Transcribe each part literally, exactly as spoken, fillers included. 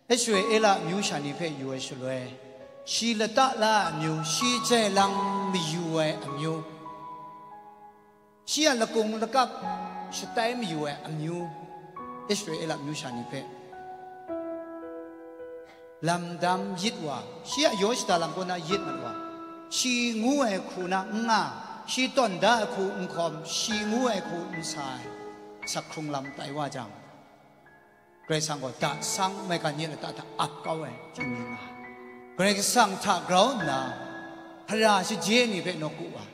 Israela amyu sha ni hpe yu ai shaloi, shi lata la ai amyu, shi jai lang mayu ai amyu, shi a lakung lakap shatai mayu ai amyu, Israela amyu sha ni hpe lamdam yit wa, shi a yaw shada lam kaw na yit mat wa, shi ngu ai hku na n nga, shi tawn da ai hku n hkawm, shi ngu ai hku n sa ai, asak hkrung lam tai wa jang, Karai Kasang gaw da sang maigan ni lata hta ap kau ai, chyeju nga ai. Karai Kasang hta grau nna, hara shaje ni hpe nawku wa,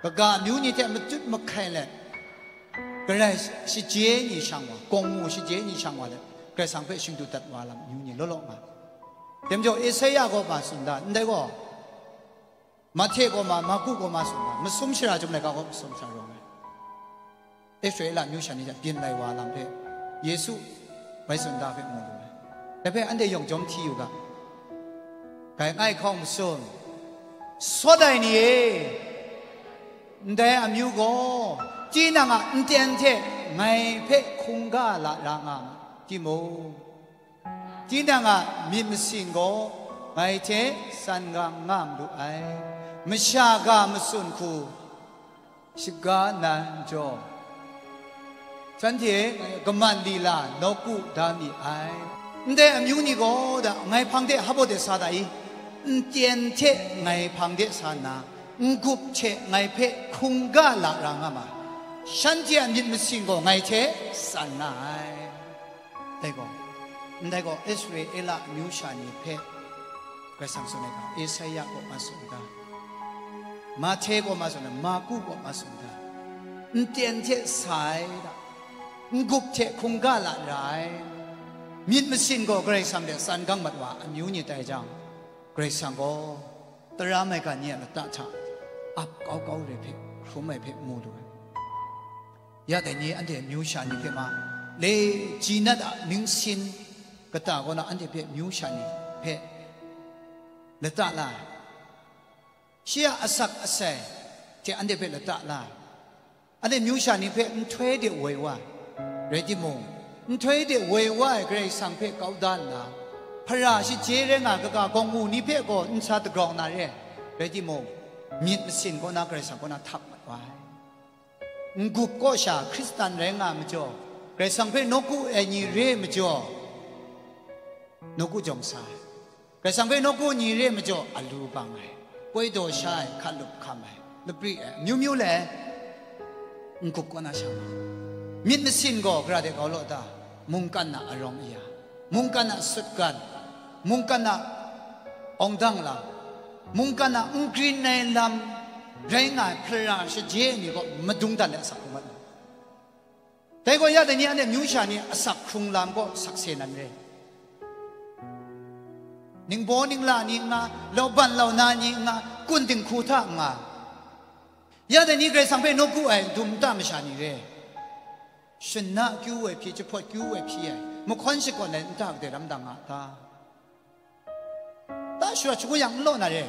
kaga amyu ni hte matut mahkai let, Karai shaje ni shang wa, gawng mu shaje ni shang wa let, Karai Kasang hpe shingdu dat wa lam amyu ni law law nga ai. Dai majaw, Esaia gaw ma tsun da, ndai gaw, Mahte gaw ma, Marku gaw ma tsun da, masum shara chyum laika gaw masum shara rawng ai. Israela amyu sha ni hta byin lai wa lam hpe, Yesu bai tsun da hpe mu lu ai. Dai hpe anhte yawng jawm hti yu ga, Kaingai hkawng masum, sawt ai ni e, ndai amyu gaw tinang a nten hte ngai hpe hkungga la ra nga ma, timung, tinang a myit masin gaw ngai hte tsan gang nga malu ai. Masha ga matsun hku shaga na n jaw, shanhte kaman lila nawku da mi ai. Ndai amyu ni gaw da, ngai hpang de hpa de sa da i? Nten hte ngai hpang de sa nna, n-gup hte ngai hpe hkungga la ra nga ma ai. Shanhte a myit masin gaw ngai hte tsan nga ai. Dai gaw, ndai gaw Israela amyu sha ni hpe Karai Kasang tsun ai ga, Esaia kaw ma tsun ga, Mahte kaw ma tsun ga, Marku kaw ma tsun ga, nten hte sa ai da, n-gup hte hkungga la ra ai, myit masin gaw Karai Kasang hte tsan gang mat wa amyu ni tai jang, Karai Kasang gaw tara maigan ni a lata hta ap kau kau re hpe hkrum ai hpe mu lu ai. Ya dai ni anhte myu sha ni hpe ma, le, ji nat a ningsin kata kaw na anhte hpe myu sha ni hpe lata la ai. Shi a asak asai hte anhte hpe lata la ai. Anhte myu sha ni hpe nhtoi de woi wa ai, rai timung, nhtoi de woi wa ai Karai Kasang hpe kau da nna, hpara shaje rai nga ai kaga gawng mu ni hpe gaw n sa dagrau na re ai, rai timung, myit masin kaw na Karai Kasang kaw na htak mat wa ai. N-gup kaw sha Hkristan rai nga ai majaw, Karai Kasang hpe nawku ai ni re ai majaw, nawku jawng sa ai. Karai Kasang hpe nawku ni re ai majaw, alu bang ai, koi daw sha ai, hkat lup hkam ai, lapri ai, amyu myu le, n-gup kaw na sha nga ai. Myit masin gaw gara de kau law ta? Mungkan a arawng aya, mungkan a sutgan, mungkan a awng dang lam, mungkan a n grin ai lam rai nga ai hpara shaje ai ni kaw madung dat let asak hkrum mat ai. Dai gaw ya dai ni anhte myu sha ni asak hkrung lam kaw sakse nan re. Ningbaw ningla ni n nga, lauban launa ni n nga, kun dinghku hta n nga, ya dai ni Karai Kasang hpe nawku ai dum nta masha ni re. Shana kyu ai hpyi, jahpawt kyu ai hpyi ai, mahkawn shakawn ai nta kadai lam dang nga ta? Ta shara shangu yang n law na re.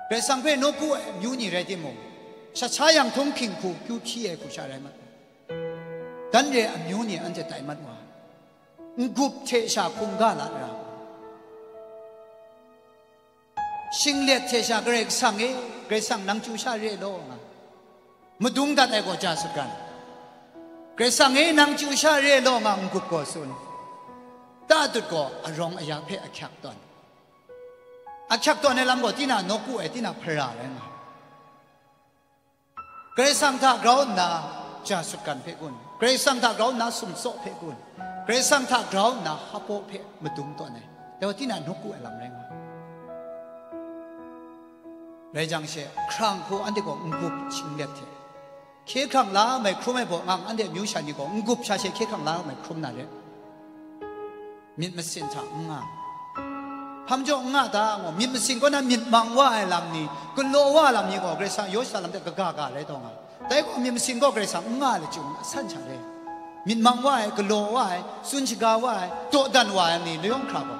Karai Kasang hpe nawku ai amyu ni rai timung, shat sha yang htung hkying hku kyu hpyi ai hku sha rai mat. Dan re ai amyu ni anhte tai mat wa, n-gup hte sha hkungga la ra. Shinglet hte sha, Karai Kasang e, Karai Kasang nang chyu sha re law nga, madung dat ai gaw ja sutgan. Karai Kasang e, nang chyu sha re law nga, n-gup gaw tsun. Ta dut gaw arawng aya hpe ahkyak tawn. Ahkyak tawn ai lam gaw, tinang nawku ai, tinang hpara rai nga. Karai Kasang hta grau nna ja sutgan hpe kun, Karai Kasang hta grau nna sumtsaw hpe kun, Karai Kasang hta grau nna hpaw hpe madung tawn ai, dai wa tinang nawku ai lam rai nga ai. Rai jang she, hkrang hku anhte gaw n-gup shinglet hte, hkye hkrang la mai hkrum ai baw ngang anhte amyu sha ni gaw n-gup sha she hkye hkrang la mai hkrum na re. Myit masin hta n nga. Hpa majaw n nga ta? Ngu, myit masin kaw na myit mang wa ai lam ni, galaw wa ai lam ni gaw, Karai Kasang yaw shada lam hte kaga ga rai taw nga. Dai gaw myit masin gaw Karai Kasang n nga ai lachyum asan sha re. Myit mang wa ai, galaw wa ai, tsun shaga wa ai, dawdan wa ai ni layawng hkra gaw,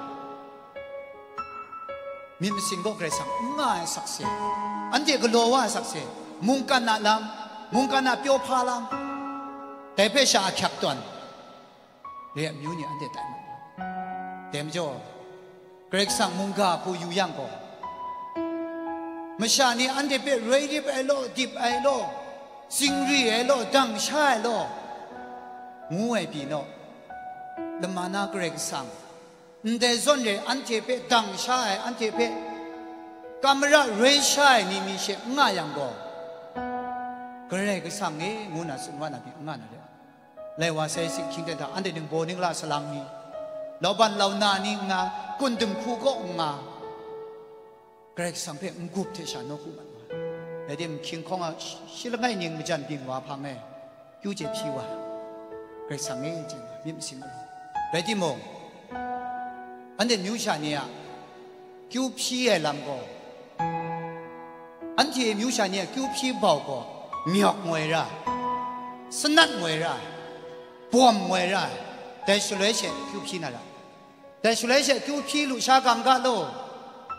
myit masin gaw Karai Kasang n nga ai sakse, anhte galaw wa ai sakse, mungkan a lam, mungkan a pyaw hpa lam, dai hpe sha ahkyak tawn. re ai amyu ni anhte tai mat ai. Dai majaw, Karai Kasang mungga hku yu yang gaw, masha ni anhte hpe roi rip ai law, dip ai law, zingri ai law, dang sha ai law, ngu ai pyi naw, lama na Karai Kasang, ndai zawn re anhte hpe dang sha ai, anhte hpe kam mara roi sha ai ni mi she n nga yang gaw, Karai Kasang e, ngu na tsun wa na pyi n nga na re. Lai wa sai, si hkying ten hta anhte ningbaw ningla salang ni, lauban launa ni nga, kun dinghku kaw nga, Karai Kasang hpe n-gup hte sha nawku mat wa ai. Rai timung, hkying hkawng a shi-, shi langai ning majan byin wa hpang e, kyu chye hpyi wa ai. Karai Kasang e, chye nga, myit masin wa ai. Rai timung, anhte amyu sha ni a kyu hpyi ai lam gaw, anhte amyu sha ni a kyu hpyi bau gaw, myawk ngoi ra ai, sanat ngoi ra ai, bawm ngoi ra ai, dai shaloi she kyu hpyi na ra ai. Dai shaloi she kyu hpyi lusha gam ga law,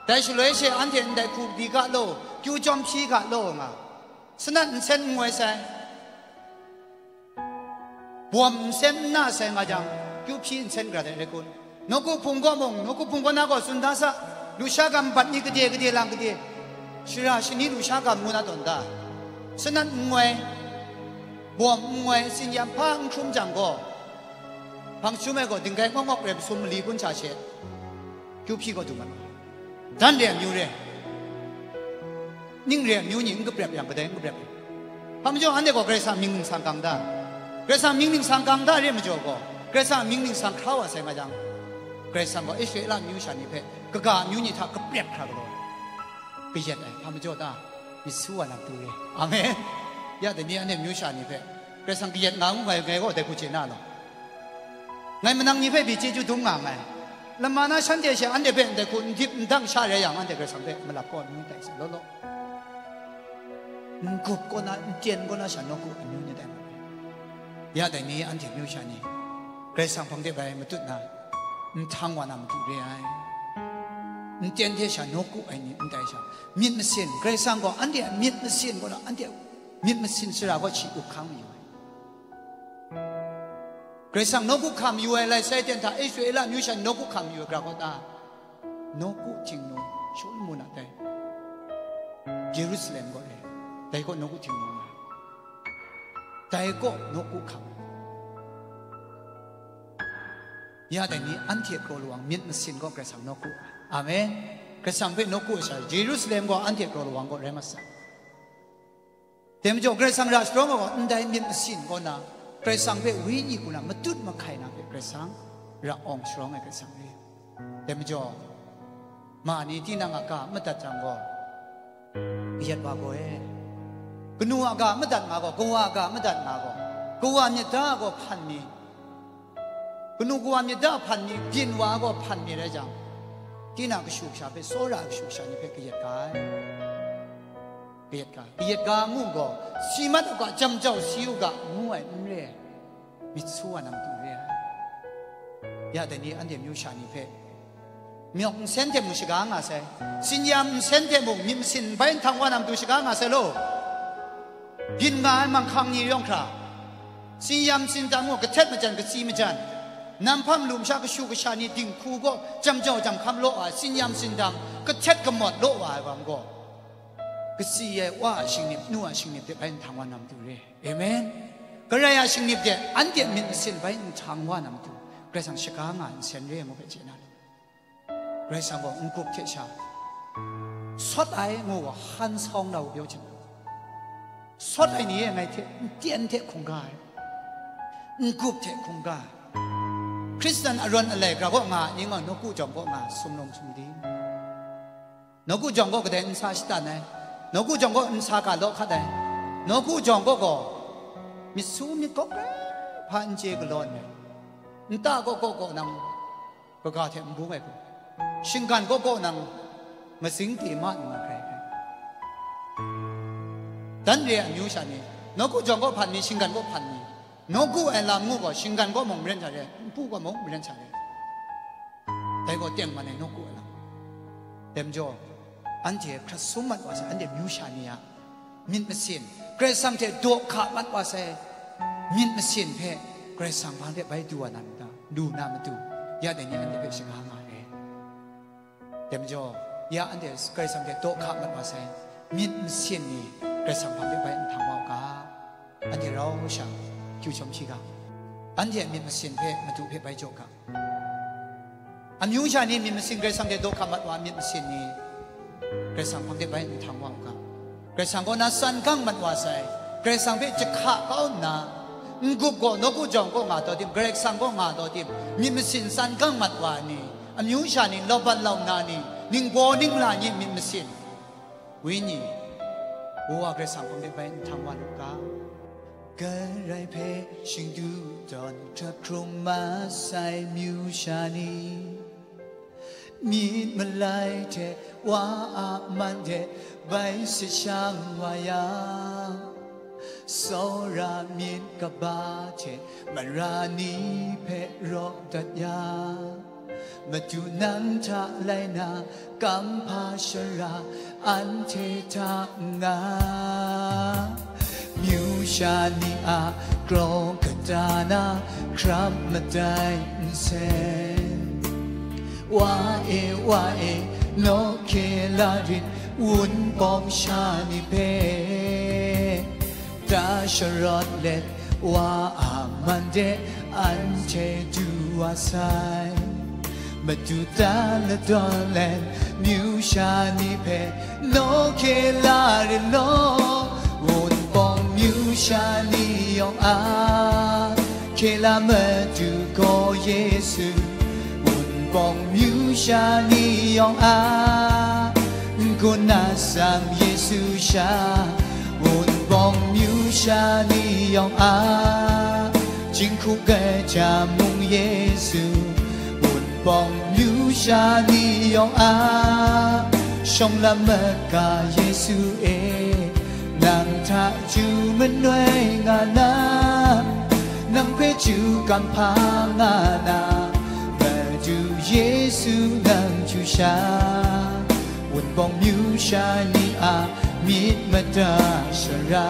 dai shaloi she anhte ndai hku di ga law, kyu chyawm hpyi ga law nga, sanat nsen n ngoi sai, bawm nsen n na sai nga jang, kyu hpyi nsen gara dai rai kun? Nawku hpung gaw mung, nawku hpung kaw na gaw tsun da sa, lusha gam bat ni gade gade lang gade, shara shani lusha gam ngu na tawn da, sanat n ngoi, bawm n ngoi, tsinyam hpa n hkrum jang gaw, hpang jahtum ai gaw dinggai ngawk ngawk rai masum mali kun sha she, kyu hpyi gaw du mat wa ai. Dan re ai amyu re, ning re ai amyu ni n kaprep yang, kadai n kaprep ai. Hpa majaw, anhte gaw Karai Kasang mying ningsang kang da, Karai Kasang mying ningsang kang da re majaw gaw, Karai Kasang mying ningsang hkra wa sai nga jang, Karai Kasang gaw Israela amyu sha ni hpe kaga amyu ni hta kaprep hkra galaw ai, kayat ai. Hpa majaw ta? Myit su wa na matu re. Amen. Ya dai ni anhte amyu sha ni hpe Karai Kasang kayat nga ngu ngai, ngai gaw dai hku chye na law. Ngai manang ni hpe pyi chyeju dum nga nngai. Lama na shanhte she anhte hpe ndai hku n dip n dang sha rai yang, anhte Karai Kasang hpe malap kaw amyu tai sa law law. N-gup kaw na, n-tyen kaw na sha nawku amyu ni tai mat ai. Ya dai ni anhte amyu sha ni, Karai Kasang hpang de bai matut na, n htang wa na matu re ai. N-tyen hte sha nawku ai ni n tai sha, myit masin, Karai Kasang gaw anhte a myit masin kaw na, anhte a myit masin shara gaw shi up hkang mayu ai. Karai Kasang nawku hkam yu ai, lai sai ten hta Israela amyu sha nawku hkam yu ai gara kaw ta? Nawku htingnu, Shawlu mung a tai, Jerusalem kaw re, dai kaw nawku htingnu nga, dai kaw nawku hkam. Ya dai ni anhte kraw lawang myit masin gaw Karai Kasang nawku ai. Amen. Karai Kasang hpe nawku ai sha, Jerusalem gaw anhte kraw lawang gaw rai mat sai. Dai majaw, Karai Kasang ra sharawng ai gaw, ndai myit masin kaw na, Karai Kasang hpe wenyi hku na matut mahkai na hpe Karai Kasang ra awng sharawng ai Karai Kasang re. Dai majaw, ma ni tinang a ga madat jang gaw, kayat wa gaw e. Kanu a ga madat nga gaw, kawa a ga madat nga gaw, kawa myit da a gaw hpan mi, kanu kawa myit da hpan mi, byin wa a gaw hpan mi rai jang, tinang kashu kasha hpe tsawra ai kashu kasha ni hpe kayat ga ai. Kayat ga, kayat ga ngu gaw, si mat u ga, jam jau si u ga, ngu ai n re ai, myit su wa na matu re ai. Ya dai ni anhte amyu sha ni hpe, myawk nsen hte mung shaga nga sai, tsinyam nsen hte mung myit masin bai nhtang wa na matu shaga nga sai law. Byin nga ai manghkang ni yawng hkra, tsinyam tsindam gaw kahtet majan, katsi majan, nam hpang lu masha kashu kasha ni dinghku gaw jam jau jam hkam law ai, tsinyam tsindam kahtet kamawt law wa ai wa gaw, katsi ai wa a shingnip, nu a shingnip hte bai nhtang wa na matu re. Amen. Karai a shingnip de anhte myit masin bai nhtang wa na matu, Karai Kasang shaga nga ai nsen re ai ngu hpe chye na law. Karai Kasang gaw n-gup hte sha sawt ai ngu gaw, han sawng na u pyaw chyen, sawt ai ni e, ngai hte n-tyen hte hkungga ai, n-gup hte hkungga ai, Hkristan arawn alai gara kaw nga ai ni gaw, nawku jawng kaw nga ai, sumlawng sumdi, nawku jawng kaw kadai nsa shatan ai, nawku jawng kaw nsa ga law hkat ai, nawku jawng kaw gaw myit su myit gawk hpa n chye galaw n rai, nta kaw kaw kaw nang kaga hte n bung ai hku, shinggan kaw kaw nang mazing te ma n nga hkrai hkrai. Dan re ai amyu sha ni, nawku jawng kaw hpan mi, shinggan kaw hpan mi, nawku ai lam ngu gaw, shinggan kaw mung maren sha re, npu kaw mung maren sha re. Dai gaw tengman ai nawku ai lam. Dai majaw, anhte hkrat sum mat wa sai, anhte amyu sha ni a myit masin, Karai Kasang hte daw hka mat wa sai myit masin hpe Karai Kasang hpang de bai du wa na myit ta? lu na matu, ya dai ni anhte hpe shaga nga ai. Dai majaw, ya anhte Karai Kasang hte daw hka mat wa sai, myit masin ni Karai Kasang hpang de bai nhtang wa u ga, anhte rau sha kyu shawm hpyi ga, anhte a myit masin hpe Madu hpe bai jaw ga. Amyu sha ni myit masin Karai Kasang hte daw hka mat wa myit masin ni Karai Kasang hpang de bai nhtang wa u ga. Karai Kasang kaw na san gang mat wa sai, Karai Kasang hpe jahka kau nna, n-gup gaw, nawku jawng kaw nga taw tim, Karai Kasang kaw nga taw tim, myit masin san gang mat wa ni, amyu sha ni, lauban launa ni, ningbaw ningla ni myit masin, Wenyi, Wa Karai Kasang hpang de bai nhtang wa lu ga. Karai hpe shingdu tawn hkrat hkrung masai myu sha ni, myit malai hte Wa a man de bai sashang wa yang, tsawra myit kaba hte mara ni hpe raw dat yang, Madu nang hta lai na, kamhpa shara anhte hta nga, myu sha ni a kraw kata na hkrap madai nsen. Wa e, Wa e, nawke la rit, wunpawng sha ni hpe ta sharawt let, Wa a man de anhte du wa sai. Madu ta ladawn let, myu sha ni hpe nawke la rit law, wunpawng myu sha ni yawng a, hkye la Madu gaw Yesu, wunpawng myu sha ni yawng a, n-gun na tsam Yesu sha, wunpawng myu sha ni yawng a, jinghku gaja mung Yesu, wunpawng myu sha ni yawng a, shawng lam maga Yesu e, nang hta chyu manoi nga na, nang hpe chyu kamhpa nga na, Madu Yesu nang chyu sha, wunpawng myu sha ni a myit mada shara.